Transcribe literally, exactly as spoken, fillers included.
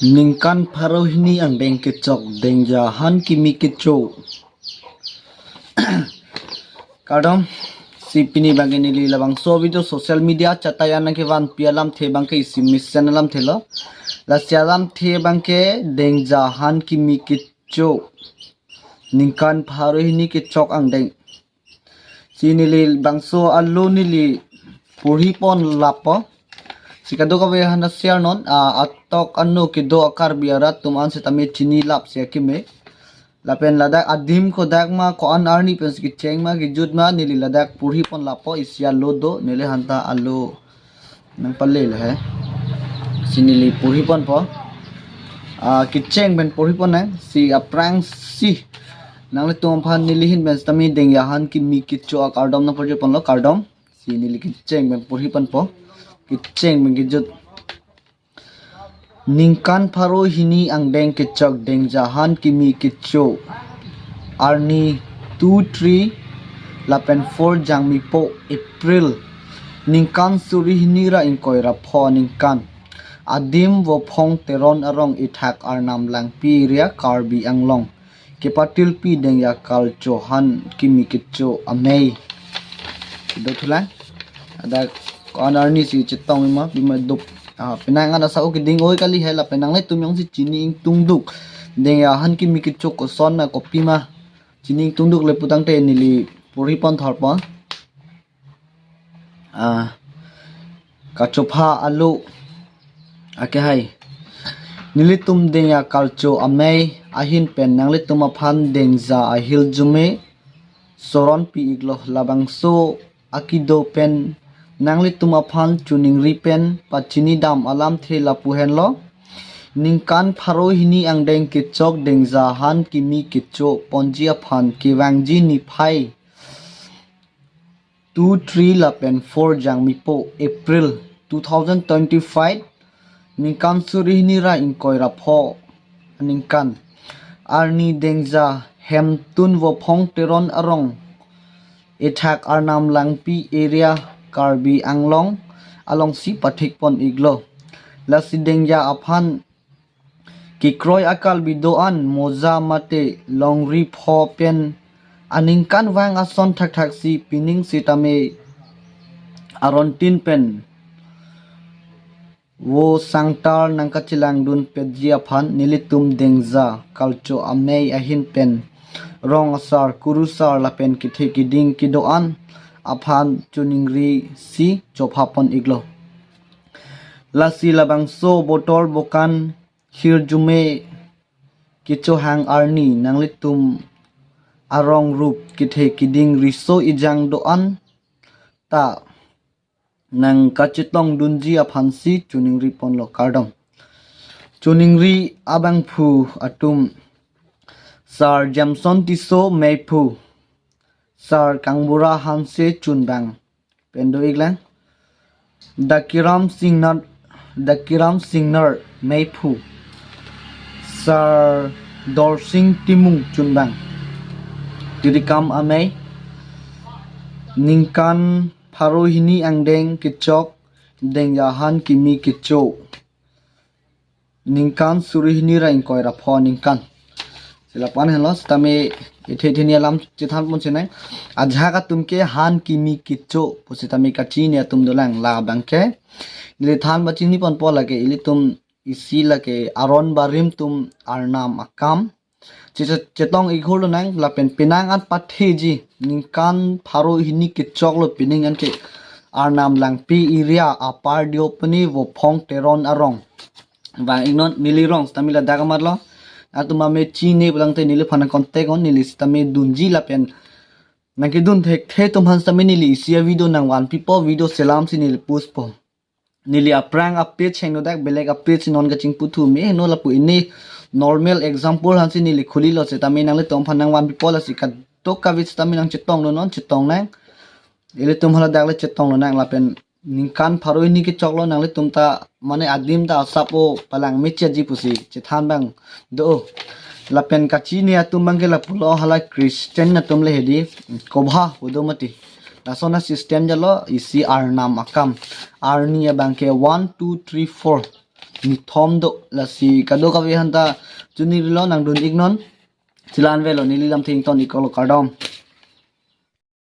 Ningkan pharo hini angdeng kechok Dengja han kimi kecho. Kardom, si pini abangke neli labangso video social media chatayan nangkevanpi alamthe abangke isi mesen alamthe lo. Lasi alamthe abangke Dengja han kimi kecho. Ningkan pharo hini kechok angdeng. Si neli bangso alo neli porhipon lapo. Si kadokave aphan ta share non, ah, atok ano kedo a-Karbi arat atum an sitame chinilap si akeme. Lapen ladak adim kodak ma, ko-an arni pensi kecheng ma, kejut ma, neli ladak porhipon lapo, isi alo do, neliphan ta alo nangpale le he. Si neli porhiponpo. Ah, kecheng pen porhipon nang, si aphrangsi nanglitum aphan neli ahin pen sitame Dengja han kimi kecho akardom nangparjuponlo, kardom. Si neli kecheng pen porhiponpo. Kecheng pen kejut. Ningkan pharo hini angdeng kechok Dengja han kimi kecho. Arni two, three lapen four jangmipo April. Ningkan suri hini ra ingkoi ra pho aningkan. Adim Vophong Teron arong ithak Arnam Langpi area Karbi Anglong. Kepatilpi Dengja kalcho han kimi kecho amei. Dothulang. Ada ko-an arni si chetong ima bima dup. Ah, penang an asau keding oi kali he lapen nanglitum jongsi chini ingtungduk Dengja han kimi kecho koson ma kopima chini ingtungduk le putangte neli porhipon tharpo. Ah, kachopha alo. Ake hai. Nelitum Dengja kalcho amei ahin pen nanglitum aphan Dengja ahirjume soronpi iklo, labangso akedo pen nanglitum aphan choningri pen pachinidam alamthe lapu henlo. Ningkan pharo hini angdeng kechok Dengja han kimi kecho ponji aphan kevangji niphai two, three lapen four jangmipo April two thousand twenty-five, ningkan suri hini ra ingkoi ra pho aningkan. Arni Dengja Hemtun Vophong Teron arong ithak Arnam Langpi area Karbi Anglong alongsi pathikpon iklo. Lasi Dengja aphan kekroi akalbi do-an moja mate longri pho pen aningkanvang ason thakthaksi pining sitame arontin pen vo sangtar nangkachelangdunpetji aphan nelitum Dengja kalcho amei ahin pen rong asar, kurusar lapen kethe keding kedo-an aphan choningrisi chophapon iklo. Lasi labangso botor bokan hirjume kechohang arni nanglitum arong rup kethe keding riso ejang do-an ta nangkachetongdunji aphansi choningriponlo, kardom. Choningri abangphu atum Sar Jamson Tisso meiphu, Sar Kangbura Hanse chunbang, pen do-iklang Dakiram Singnar, Dakiram Singnar meiphu, Sar Dorsing Timung chunbang. Tirikam amei, ningkan pharo hini angdeng kechok Dengja han kimi kecho. Ningkan suri hini ra ingkoi ra pho aningkan. Si lapu-an henlo sitame ithe theni alam chethanpon sinai. Ajahak atum ke han kimi kecho pu sitame kachini atum dolang, labangke neli than pachiniponpo lake ilitum isi lake aron barim atum Arnam akam. Che-, che-, chetong ikhul lonang lapen penang an patheji ningkan pharo hini kechoklo pining an ke Arnam Langpi area Upper Deopani Vophong Teron arong. Vang-iknon, neli rong sitame ladak amarlo. Atum ame chini pulangte neliphan contact non, neli sitame dunji lapen nangkedun thekthe atum aphan sitame neli isi a-video nangvanpipo, video selamsi neli postpo. Neli aphrang a-page hangno dak belek a-page non kachingputhu me heno lapu ini normal example aphansi neli khulilo sitame nanglitum aphan nangvanpipo, lasi kadokave sitame nangchetongdunnon, chetongnang. Ilitum hala dak le chetonglonang lapen ningkan pharo hini kechoklo, nanglitum ta mane adim ta asap o palangmecheji pusi chethan abang do. Lapen kachini atum abangke lapulo hala Christian atum le hedi kobha udo mati. Lason a-system jalo isi Arnam akam. Arni abangke one, two, three, four. nithom do. Lasi kadokave aphanta choningri lo, nangdun iknon. Chelang avelo, neli lamthe ington iklo, kardom.